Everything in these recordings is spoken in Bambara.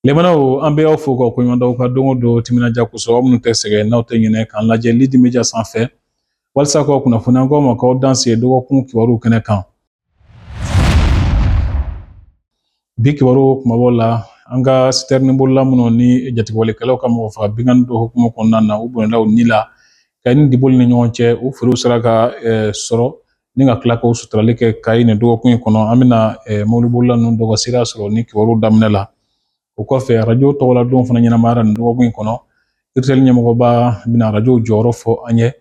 Lemanaw, an bɛ aw fo ka koɲuman d'aw ka don o don timinandiya kosɔn. Aw minnu tɛ sɛgɛn, n'aw tɛ ɲinɛ k'an lajɛ Lidi Media sanfɛ walasa k'aw kunnafoni, an k'aw ma k'aw danse dɔgɔkun kibaru kɛnɛ kan. Bi kibaru kumabaw la, an ka sitɛrinibolila minnu ni jatigɛwalekɛlaw ka mɔgɔ faga binkanni dɔ hukumu kɔnɔna na, u bɔnɛla u ni la Kayi ni Diboli ni ɲɔgɔn cɛ, u furew sera ka sɔrɔ ni ka tila k'o suturali kɛ Kayi nin dɔgɔkun in kɔnɔ. An bɛna mobilibolila ninnu dɔ ka seereya sɔrɔ ni kibaru daminɛ la. O kɔfɛ, arajo tɔgɔladon fana ɲɛnamayara nin dɔgɔkun in kɔnɔ. Iritel ɲɛmɔgɔba bɛna arajo jɔyɔrɔ fɔ an ye,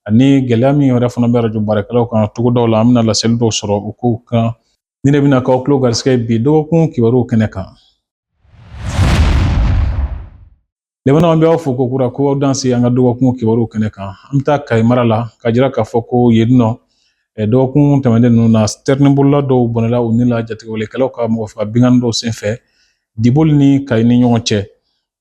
ani gɛlɛya min yɛrɛ fana bɛ arajo baarakɛlaw kan togodaw la, an bɛna laseli dɔw sɔrɔ o kow kan. Nin de bɛna k'aw tulo garisɛgɛ bi dɔgɔkun kibaruw kɛnɛ kan. Lemanaw, an bɛ aw fo kokura ko aw danse an ka dɔgɔkun kibaruw kɛnɛ kan. An bɛ taa Kayi mara la k'a jira k'a fɔ ko yen nɔ, dɔgɔkun tɛmɛnen ninnu na, sitɛrinibolila dɔw bɔnɛla u ni la jatigɛwalekɛlaw ka mɔgɔ faga binkanni dɔw senfɛ Diboli ni Kayi ni ɲɔgɔn cɛ.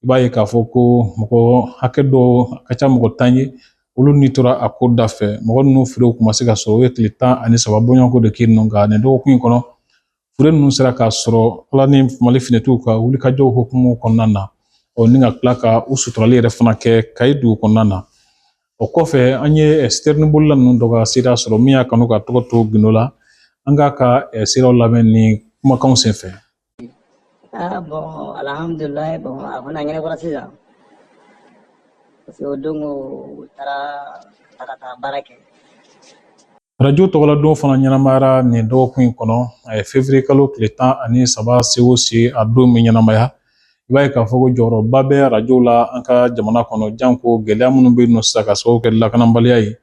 I b'a ye k'a fɔ ko mɔgɔ hakɛ dɔw ka ca mɔgɔ 10 ye, olu ni tora a ko da fɛ. Mɔgɔ ninnu furew kun ma se ka sɔrɔ, u ye tile 13 bɔɲɔgɔnko de kɛ nɔ. Nka nin dɔgɔkun in kɔnɔ, fure ninnu sera k'a sɔrɔ Ala ni Mali finitigiw ka wulikajɔw hukumu kɔnɔna na, ɔ ni ka tila ka u suturali yɛrɛ fana kɛ Kayi dugu kɔnɔna na. O kɔfɛ, an ye sitɛrinibolila ninnu dɔ ka seereya sɔrɔ, min y'a kanu ka tɔgɔ to gindo la. An k'a ka seereyaw lamɛn ni kumakanw senfɛ. Ah bon, alhamdulilayi, bon, a kɔni a ɲɛnabɔra sisan. Parce que o don u taara ka taa baara kɛ. Arajo tɔgɔladon fana ɲɛnamayara nin dɔgɔkun in kɔnɔ. A ye fevrier kalo tile 13 se o se, a don min ɲɛnamaya. I b'a ye k'a fɔ ko jɔyɔrɔba bɛ arajo la an ka jamana kɔnɔ, janko gɛlɛya minnu bɛ yen nɔ sisan ka sababu kɛ lakanabaliya ye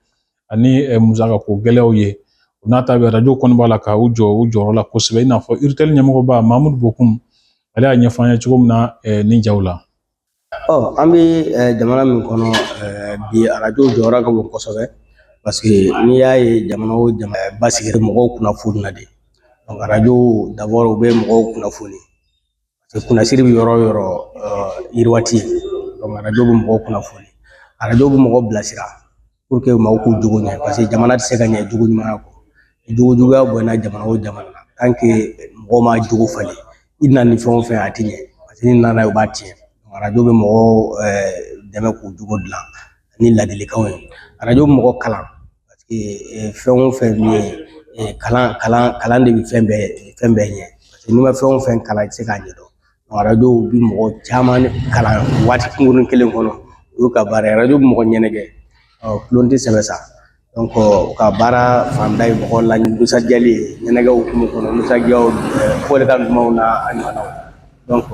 ani musakako gɛlɛyaw ye. O n'a ta bɛɛ, arajo kɔni b'a la ka u jɔ u jɔyɔrɔ la kosɛbɛ, i n'a fɔ Iritel ɲɛmɔgɔba Mamudu Bokum, ale y'a ɲɛfɔ an ye cogo min na nin jaw la. Ɔ an bɛ jamana min kɔnɔ bi, arajo jɔyɔrɔ ka bon kosɛbɛ, parce que n'i y'a ye jamana o jamana basigi, mɔgɔw kunnafoni na de. Donc arajo d'abord, u bɛ mɔgɔw kunnafoni, parce que kunnasiri bɛ yɔrɔ o yɔrɔ, yiriwa tɛ yen. Donc arajo bɛ mɔgɔw kunnafoni, arajo bɛ mɔgɔw bilasira pour que maaw k'u jogo ɲɛ, parce que jamana tɛ se ka ɲɛ jogo ɲumanya kɔ. Jogo juguya bonyana jamana o jamana na, tant que mɔgɔw ma jogo falen, i nana ni fɛn o fɛn, a tɛ ɲɛ, parce que n'i nana ye, u b'a tiɲɛ. Arajo bɛ mɔgɔw dɛmɛ k'u jogo dilan ni ladilikanw ye. Arajo bɛ mɔgɔ kalan, parce que fɛn o fɛn min ye kalan, kalan, kalan de bɛ fɛn bɛɛ ɲɛ, parce que n'i ma fɛn o fɛn kalan, i tɛ se k'a ɲɛdɔn. Arajo bɛ mɔgɔ caman kalan waati kunkurunin kelen kɔnɔ, o y'u ka baara ye. Arajo bɛ mɔgɔ ɲɛnajɛ, tulon tɛ sɛbɛ sa. Donc u ka baara fanba ye mɔgɔw la nisɔndiyali ye, ɲɛnajɛ hukumu kɔnɔ, nisɔndiyaw, fɔlikan dumanw n'a ɲɔgɔnnaw. Donc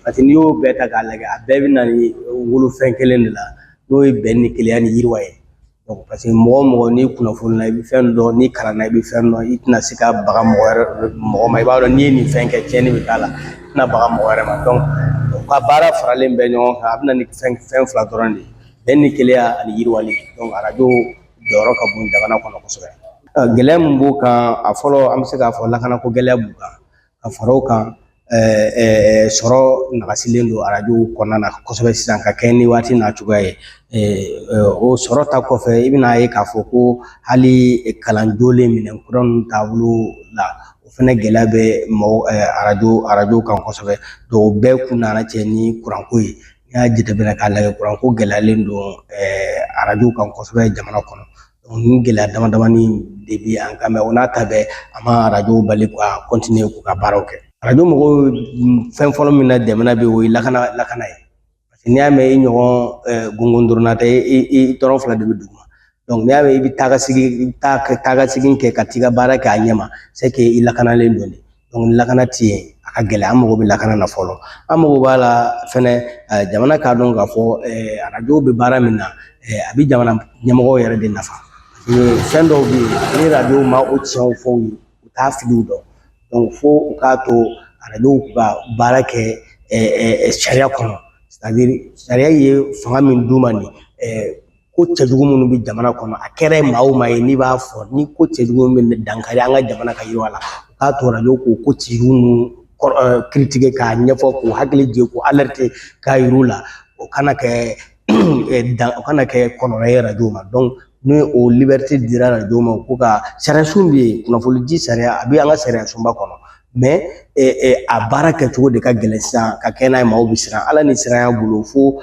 parce que n'i y'o bɛɛ ta k'a lajɛ, a bɛɛ bɛ na ni wolofɛn kelen de la, n'o ye bɛn ni kelenya ni yiriwa ye. Donc parce que mɔgɔ o mɔgɔ n'i kunnafoni na, i bɛ fɛn dɔn, n'i kalanna, i bɛ fɛn dɔn, i tɛna se ka baga mɔgɔ wɛrɛ mɔgɔ ma. I b'a dɔn n'i ye nin fɛn kɛ, tiɲɛni bɛ k'a la, i tɛna baga mɔgɔ wɛrɛ ma. Donc u ka baara faralen bɛɛ ɲɔgɔn kan, a bɛ na ni fɛn fila dɔrɔn de ye: bɛn ni kelenya ani yiriwali. Donc arajo jɔyɔrɔ ka bon jamana kɔnɔ kosɛbɛ. Gɛlɛya min b'o kan, a fɔlɔ, an bɛ se k'a fɔ lakanako gɛlɛya b'u kan. Ka fara o kan, sɔrɔ nagasilen don arajo kɔnɔna na kosɛbɛ sisan ka kɛɲɛ ni waati n'a cogoya ye. O sɔrɔ ta kɔfɛ, i bɛna ye k'a fɔ ko hali kalan jolen minɛn kura ninnu taabolo la, o fɛnɛ gɛlɛya bɛ mɔgɔ arajo kan kosɛbɛ. Donc o bɛɛ kun nana cɛ ni kuranko ye. N'i y'a jateminɛ k'a lajɛ, kuranko gɛlɛyalen don arajo kan kosɛbɛ jamana kɔnɔ. Nin gɛlɛya dama damani de bi an kan, o n'a ta bɛɛ, an ma arajo bali ka continuer k'u ka baaraw kɛ. Arajo mɔgɔw, fɛn fɔlɔ min na dɛmɛ bɛ, o ye lakana ye, parce que n'i y'a mɛn i ɲɔgɔn gongon dɔrɔn tɛ, i tɔɔrɔ fila de bɛ dugu ma. Donc n'i y'a mɛn i bɛ taa ka segin kɛ ka t'i ka baara kɛ a ɲɛ ma, c'est que i lakanalen don de. Donc ni lakana tɛ yen, a ka gɛlɛn. An mago bɛ lakana na fɔlɔ. An mago b'a la fɛnɛ, jamana k'a dɔn k'a fɔ arajo bɛ baara min na, a bɛ jamana ɲɛmɔgɔw yɛrɛ de nafa. Fɛn dɔw bɛ yen, ni arajo ma o tiɲɛw fɔ u ye, u t'a filiw dɔn. Donc fo u k'a to arajow ka baara kɛ sariya kɔnɔ, c'est à dire sariya ye fanga min d'u ma nin ko cɛjugu minnu bɛ jamana kɔnɔ, a kɛra maa o maa ye, n'i b'a fɔ ni ko cɛjugu min bɛ dankari an ka jamana ka yiriwa la, u k'a to arajo k'o ko cɛjugu ninnu critiquer, k'a ɲɛfɔ, k'u hakili jigin, k'u alerter, k'a yir'u la, o kana kɛ kɔlɔlɔ ye arajo ma. Donc ni o liberté dira arajo ma, ko ka sariya sun bɛ yen, kunnafoni di sariya, a bɛ an ka sariya sunba kɔnɔ. Mais a baara kɛcogo de ka gɛlɛn sisan ka kɛ n'a ye, maaw bɛ siran Ala ni siranya bolo fo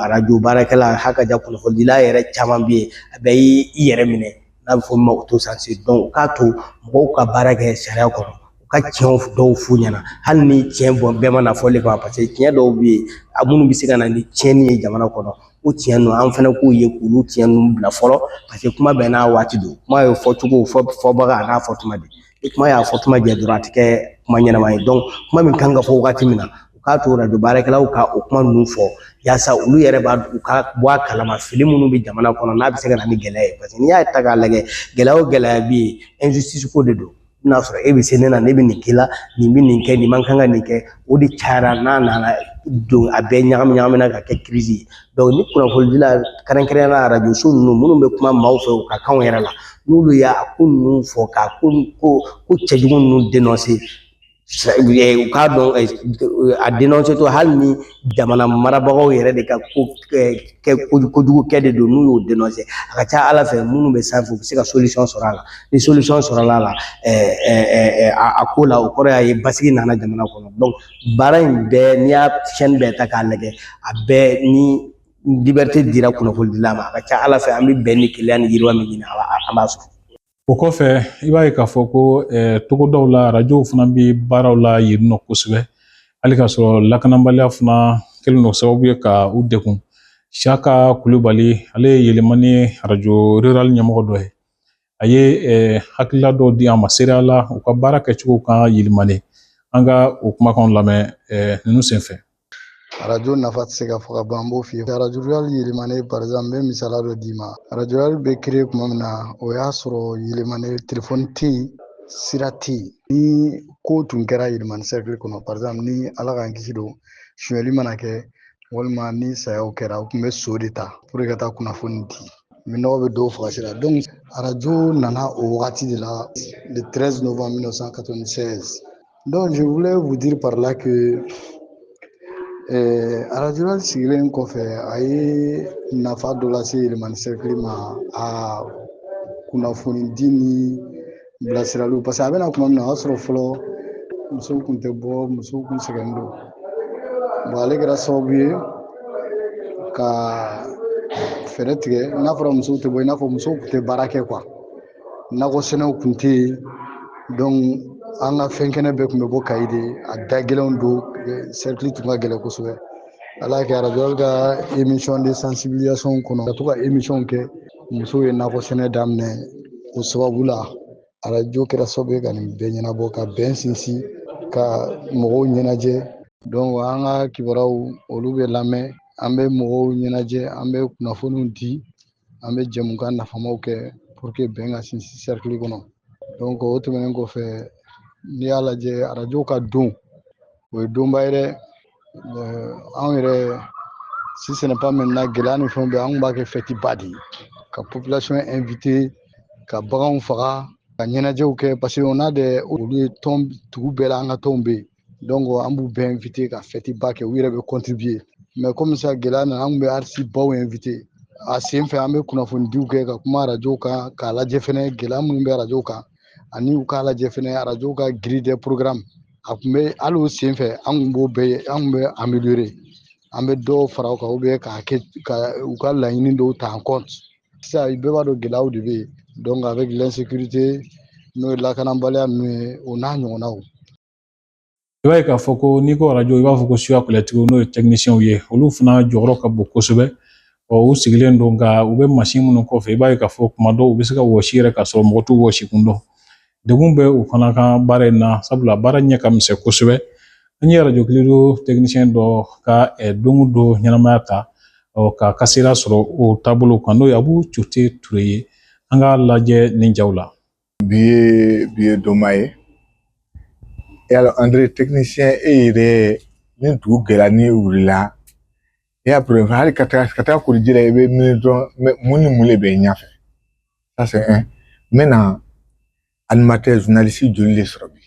arajo baarakɛla hakaja kunnafonidila yɛrɛ caman bɛ yen, a bɛɛ y'i yɛrɛ minɛ, n'a bɛ fɔ min ma autocensure. Donc u k'a to mɔgɔw ka baara kɛ sariya kɔnɔ, u ka tiɲɛw dɔw f'u ɲɛna, hali ni tiɲɛ bɔ bɛɛ ma na fɔli kama, parce que tiɲɛ dɔw bɛ yen a minnu bɛ se ka na ni tiɲɛni ye jamana kɔnɔ. O tiɲɛ ninnu, an fana k'u ye k'olu tiɲɛ ninnu bila fɔlɔ, parce que kuma bɛɛ n'a waati don. Kuma ye fɔcogo fɔbaga a n'a fɔ tuma de. Ni kuma y'a fɔ tuma jɛ dɔrɔn, a tɛ kɛ kuma ɲɛnama ye. Donc kuma min kan ka fɔ wagati min na, u k'a to arajo baarakɛlaw ka o kuma ninnu fɔ, yaasa olu yɛrɛ b'a u ka bɔ a kalama fili minnu bɛ jamana kɔnɔ, n'a bɛ se ka na ni gɛlɛya ye. Parce que n'i y'a ta k'a lajɛ, gɛlɛya o gɛlɛya bɛ yen, injustice ko de don. I bɛna sɔrɔ e bɛ se ne na, ne bɛ nin k'i la, nin bɛ nin kɛ, nin man kan ka nin kɛ. O de cayara, n'a nana don, a bɛɛ ɲagami ɲagamina ka kɛ crise ye. Donc ni kunnafonidila, kɛrɛnkɛrɛnnenya la arajo so ninnu minnu bɛ kuma maaw fɛ u ka kanw yɛrɛ la, n'olu y'a ko ninnu fɔ ka ko cɛjugu ninnu dénoncer, u k'a dɔn a dénoncer to, hali ni jamana marabagaw yɛrɛ de ka ko kɛ kojugu kɛ de don, n'u y'o dénoncer, a ka ca Ala fɛ, minnu bɛ sanfɛ, u bɛ se ka solution sɔrɔ a la. Ni solution sɔrɔla a la a ko la, o kɔrɔ y'a ye basigi nana jamana kɔnɔ. Donc baara in bɛɛ, n'i y'a chaîne bɛɛ ta k'a lajɛ, a bɛɛ ni liberté dira kunnafonidila ma, a ka ca Ala fɛ, an bɛ bɛn ni kelenya ni yiriwa min ɲini, an b'a sɔrɔ. O kɔfɛ, i b'a ye k'a fɔ ko togodaw la, arajow fana bɛ baaraw la yen nɔ kosɛbɛ, hali k'a sɔrɔ lakanabaliya fana kɛlen don sababu ye ka u degun. Siyaka Kulubali, ale ye Yɛlɛmani arajo rural ɲɛmɔgɔ dɔ ye. A ye hakilila dɔw di an ma seereya la u ka baara kɛcogo kan Yɛlɛmani. An ka o kumakanw lamɛn ninnu senfɛ. Arajo nafa tɛ se ka fɔ ka ban, n b'o f'i ye. Arajo rural Yélimané, par exemple, n bɛ misaliya dɔ d'i ma. Arajo rural bɛ créer tuma min na, o y'a sɔrɔ Yélimané telefɔni tɛ yen, sira tɛ yen. Ni ko tun kɛra Yélimané cercle kɔnɔ, par exemple, ni Ala k'an kisi don, sonyɛli mana kɛ walima ni sayaw kɛra, u tun bɛ so de ta pour que ka taa kunnafoni di. Minɔgɔ bɛ dɔw faga sira. Donc arajo nana o wagati de la, le 13 novembre 1996. Donc je voulais vous dire par là que arajo sigilen kɔfɛ, a ye nafa dɔ lase Yélimané cercle ma, a kunnafoni di ni bilasiraliw, parce que a bɛna tuma min na, o y'a sɔrɔ fɔlɔ musow tun tɛ bɔ, musow tun sɛgɛnnen don. Bon, ale kɛra sababu ye ka fɛɛrɛ tigɛ. N'a fɔra musow tɛ bɔ, i n'a fɔ musow tun tɛ baara kɛ quoi, nakɔ sɛnɛw tun tɛ yen. Donc an ka fɛn kɛnɛ bɛɛ tun bɛ bɔ Kayi de, a da gɛlɛnw don, cercle tun ka gɛlɛn kosɛbɛ. Ala y'a kɛ, arajo ka émission de sensibilisation kɔnɔ, ka to ka émission kɛ, musow ye nakɔ sɛnɛ daminɛ. O sababu la, arajo kɛra sababu ye ka nin bɛɛ ɲɛnabɔ, ka bɛn sinsin, ka mɔgɔw ɲɛnajɛ. Donc an ka kibaruyaw, olu bɛ lamɛn, an bɛ mɔgɔw ɲɛnajɛ, an bɛ kunnafoniw di, an bɛ jɛmukan nafamaw kɛ pour que bɛn ka sinsin cercle kɔnɔ. Donc o tɛmɛnen kɔfɛ, n'i y'a lajɛ, arajo ka don, o ye donba ye dɛ. Anw yɛrɛ, si ce n'est pas maintenant, gɛlɛya ni fɛnw bɛ, an kun b'a kɛ fête ba de ye, ka population invité, ka baganw faga, ka ɲɛnajɛw kɛ, parce que on a des olu ye tɔn dugu bɛɛ la, an ka tɔnw bɛ yen. Donc an b'u bɛɛ invité ka fête ba kɛ, u yɛrɛ bɛ contribuer. Mais comme ça gɛlɛya nana, an kun bɛ artiste baw invité. A sen fɛ, an bɛ kunnafonidiw kɛ, ka kuma arajo kan, k'a lajɛ fɛnɛ gɛlɛya minnu bɛ arajo kan, ani u k'a lajɛ fɛnɛ arajo ka grille des programmes. A kun bɛ hali o sen fɛ, an kun b'o bɛɛ, an kun bɛ améliorer, an bɛ dɔw fara o kan, k'a kɛ ka u ka laɲini dɔw ta en compte. Sisan bɛɛ b'a dɔn gɛlɛyaw de bɛ yen, donc avec l'insécurité, n'o ye lakanabaliya ninnu ye, o n'a ɲɔgɔnnaw. I b'a ye k'a fɔ ko n'i ko arajo, i b'a fɔ ko suya kɛlɛtigiw, n'o ye tɛkinisiyɛnw ye, olu fana jɔyɔrɔ ka bon kosɛbɛ. Ɔ u sigilen don nka u bɛ mansin minnu kɔfɛ, i b'a ye k'a fɔ kuma dɔw u bɛ se ka wɔsi yɛrɛ ka sɔrɔ mɔgɔ t'u wɔsi kun dɔn. Degun bɛ u fana ka baara in na, sabula baara ɲɛ ka misɛn kosɛbɛ. An ye arajo kilido tɛkinisiyɛn dɔ ka don o don ɲɛnamaya ta, ɔ ka kasira sɔrɔ o taabolo kan, n'o ye Abu Cote Ture ye. An k'a lajɛ nin jaw la. Bi ye donba ye. Yala André, technicien, e yɛrɛ, ni dugu gɛlɛya n'i wulila, e y'a problème hali ka taga koliji la, i bɛ miiri dɔrɔn mun ni mun de bɛ ɲɛfɛ. Ça c'est un. Maintenant, animateur, journaliste joli de sɔrɔ bi?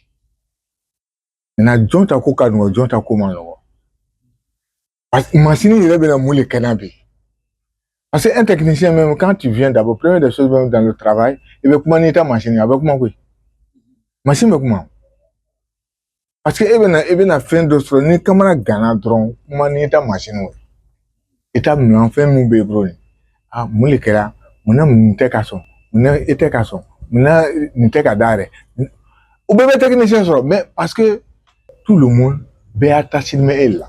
Maintenant, jɔn ta ko ka nɔgɔn, jɔn ta ko ma nɔgɔn? Parce que masini yɛrɛ bɛna mun de kɛ n'a bi? Parce que un technicien même, quand tu viens d'abord, première des choses même dans le travail, i bɛ kuma n'i ta machine ye, a bɛ kuma koyi. Machine bɛ kuma. Parce que e bɛna fɛn dɔ sɔrɔ ni kamana ganna dɔrɔn, kuma n'i ta mansin ye, i ta minɛn fɛn min b'e bolo nin, ah, mun de kɛra? Munna nin tɛ ka sɔn? Munna i tɛ ka sɔn? Munna nin tɛ ka dayɛlɛ? O bɛɛ bɛ technicien sɔrɔ, mais parce que tout le monde bɛɛ y'a ta sini e la.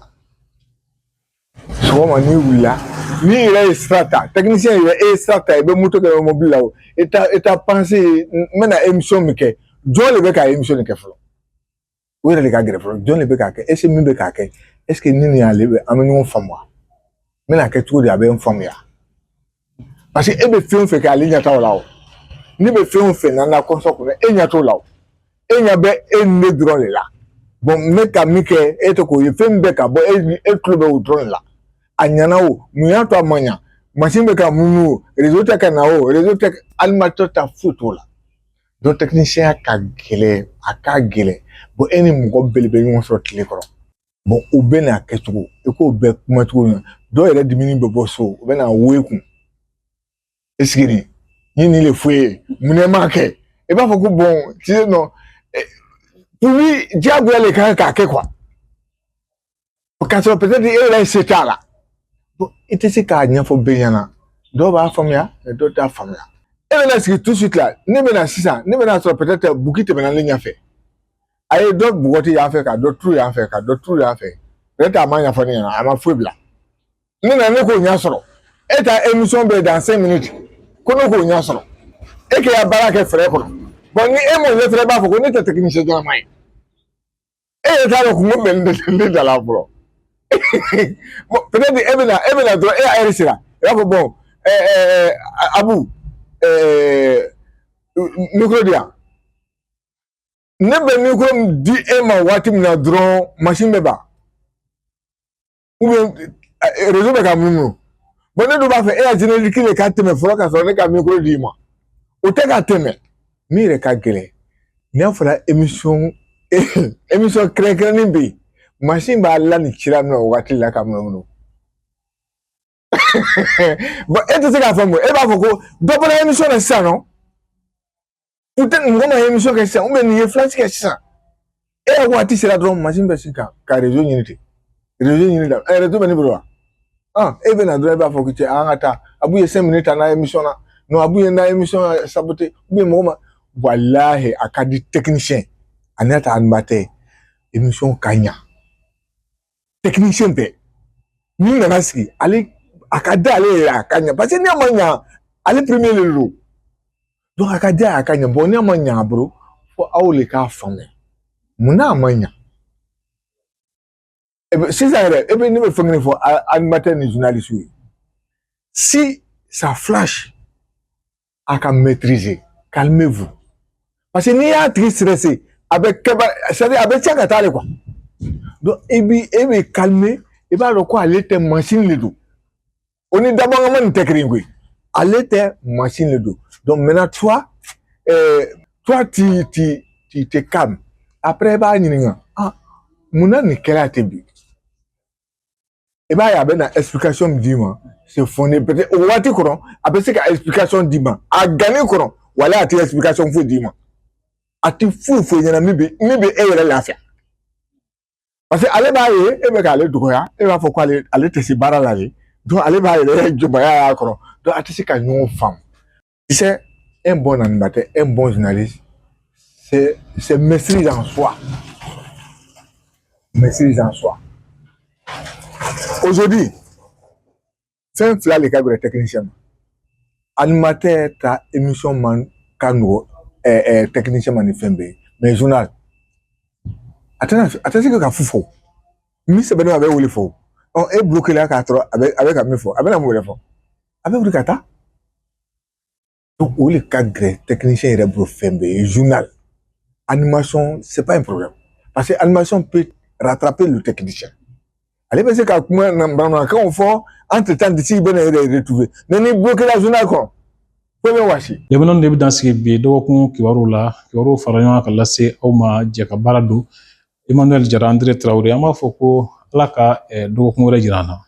Sɔgɔma n'i wulila, n'i yɛrɛ ye sira ta, technicien yɛrɛ, e ye sira ta, i bɛ moto kɛ mobili la, o e ta pensée ye: n bɛna émission min kɛ, jɔn de bɛ ka émission nin kɛ fɔlɔ? O yɛrɛ de ka gɛlɛn fɔlɔ. Jɔn de bɛ k'a kɛ? Est ce que min bɛ k'a kɛ, est ce que ni nin y'ale bɛ, an bɛ ɲɔgɔn faamu wa? N bɛna kɛ cogo di, a bɛ n faamuya? Parce que e bɛ fɛn o fɛn kɛ, ale ɲɛ t'o la. O ne bɛ fɛn o fɛn na na kɔsɔ kɔnɔ, e ɲɛ t'o la. O e ɲɛ bɛ e ni ne dɔrɔn de la. Bon, ne ka min kɛ, e tɛ k'o ye. Fɛn min bɛ ka bɔ e ni e tulo bɛ o dɔrɔn de la. A ɲɛna o, mun y'a to a ma ɲa? Mansin bɛ ka munumunu o, réseau tɛ ka na o, réseau tɛ, animateur ta foyi t'o la. Donc technicien ka gɛlɛn, a ka gɛlɛn. Bon, e ni mɔgɔ belebele ɲɔgɔn sɔrɔ tile kɔrɔ. Bon, u bɛ n'a kɛcogo, i k'o bɛɛ kuma cogo min na, dɔw yɛrɛ dimini bɛ bɔ so, u bɛ na wo i kun e sigi nin ni nin le f'u ye, mun ne m'a kɛ? I b'a fɔ ko bon, tu sais, non, pour lui, diyagoya le kan k'a kɛ quoi, k'a sɔrɔ peut-être e yɛrɛ se t'a la. Bon, i tɛ se k'a ɲɛfɔ bɛɛ ɲɛna. Dɔw b'a faamuya, mais dɔw t'a faamuya. E bɛna sigi tout de suite la, ne bɛna sisan, ne bɛna sɔrɔ peut-être buki tɛmɛna ne ɲɛfɛ, a ye dɔ bugɔti yan fɛ, ka dɔ turu yan fɛ, ka dɔ turu yan fɛ. Peut-être a ma ɲɛfɔ ne ɲɛna, a ma foyi bila ne nana, ne k'o ɲɛ sɔrɔ. E ta émission bɛ dans 5 minutes, ko ne k'o ɲɛ sɔrɔ, e k'i ka baara kɛ fɛrɛ kɔnɔ. Bon, ni e m'o ɲɛ sɔrɔ, e b'a fɔ ko ne tɛ technicien ɲɛnama ye. E yɛrɛ t'a dɔn kungo bɛ ne da la fɔlɔ. Bon, peut-être e bɛna dɔrɔn, e y'a heure sera, i b'a fɔ: bon, Abu, micro di yan. Ne bɛ micro di e ma waati min na dɔrɔn, machine bɛ ban ou bien réseau bɛ ka munumunu. Bon, ne dun b'a fɛ e ka générique de ka tɛmɛ fɔlɔ ka sɔrɔ ne ka micro d'i ma, o tɛ ka tɛmɛ. Min yɛrɛ ka gɛlɛn, n'a fɔra émission kɛrɛnkɛrɛnnen bɛ yen, machine b'a la nin cira min na o waati la ka munumunu. Bon, e tɛ se k'a faamu, e b'a fɔ ko dɔ bɔra émission na sisan nɔ, peut-être mɔgɔ ma émission kɛ sisan ou bien nin ye flash kɛ sisan. E ka waati sera dɔrɔn, machine bɛ sin ka réseau ɲini ten, réseau ɲini da ɛ, réseau bɛ ne bolo wa? Ah, e bɛ na dɔrɔn, e b'a fɔ ko cɛ, an ka taa, Abu ye 5 minutes ta n'a émission na. Non, Abu ye n'a émission saboté ou bien mɔgɔ ma. Walahi, a ka di technicien a n'a ta animateur émission ka ɲa. Technicien bɛɛ n'i nana sigi, ale a ka di ale yɛrɛ a ka ɲa, parce que n'a ma ɲa, ale premier de don. Donc a ka di a ka ɲa. Bon, n'a ma ɲa a bolo, fo aw de k'a faamuya mun n'a ma ɲa. E bɛ sisan yɛrɛ, e bɛ ne bɛ fɛn kelen fɔ animateur ni journaliste ye: si ça flash, a ka maîtriser, calmez-vous, parce que n'i y'a tigi stressé, a bɛ kɛ, c'est à dire a bɛ tiɲɛ ka taa de quoi. Donc e b'i calmer, i b'a dɔn ko ale tɛ, machine de don. O ni dabɔkama nin tɛ kelen koyi, ale tɛ, machine de don. Donc maintenant toi tu te calmes, après i b'a ɲininka: ah, munna nin kɛra ten bi? I b'a ye a bɛ na explication min d'i ma, c'est fondé. Peut-être o waati kɔnɔ, a bɛ se ka explication d'i ma. A ganni kɔnɔ, wala a tɛ explication foyi d'i ma, a tɛ foyi foyi ɲɛna min bɛ e yɛrɛ lafiya, parce que ale b'a ye e bɛ k'ale dɔgɔya, e b'a fɔ ko ale tɛ se baara la de. Donc ale b'a yɛrɛ jɔnmaya y'a kɔrɔ, donc a tɛ se ka ɲɔgɔn faamu. Tu sais, un bon animateur, un bon journaliste, c'est maîtrise en soi, maîtrise en soi. Aujourd'hui, fɛn fila de ka gɛlɛn technicien ma. Animateur ta émission man ka nɔgɔ technicien ma ni fɛn bɛɛ ye, mais journal, a tɛna, a tɛ se ka fu fɔ min sɛbɛnnen, a bɛ wele fɔ. Ɔ, e bloqué la k'a sɔrɔ a bɛ ka min fɔ, a bɛna mun wɛrɛ fɔ? A bɛ wuli ka taa. Donc o de ka gɛlɛn technicien yɛrɛ bolo fɛn bɛɛ ye, journal. Animation, c'est pas un problème, parce que animation peut rattraper le technicien. Ale bɛ se ka kuma bamanankanw fɔ, entre temps d'ici i bɛna yɛrɛ retrouver, mais ni bloqué la journal kɔnɔ, fo bɛ wasi. Jamana de bɛ dan sigi bi dɔgɔkun kibaru la. Kibaru fara ɲɔgɔn kan ka lase aw ma, jɛ ka baara don Emmanuel Jara, André Traoré. An b'a fɔ ko Ala ka dɔgɔkun wɛrɛ jira an na.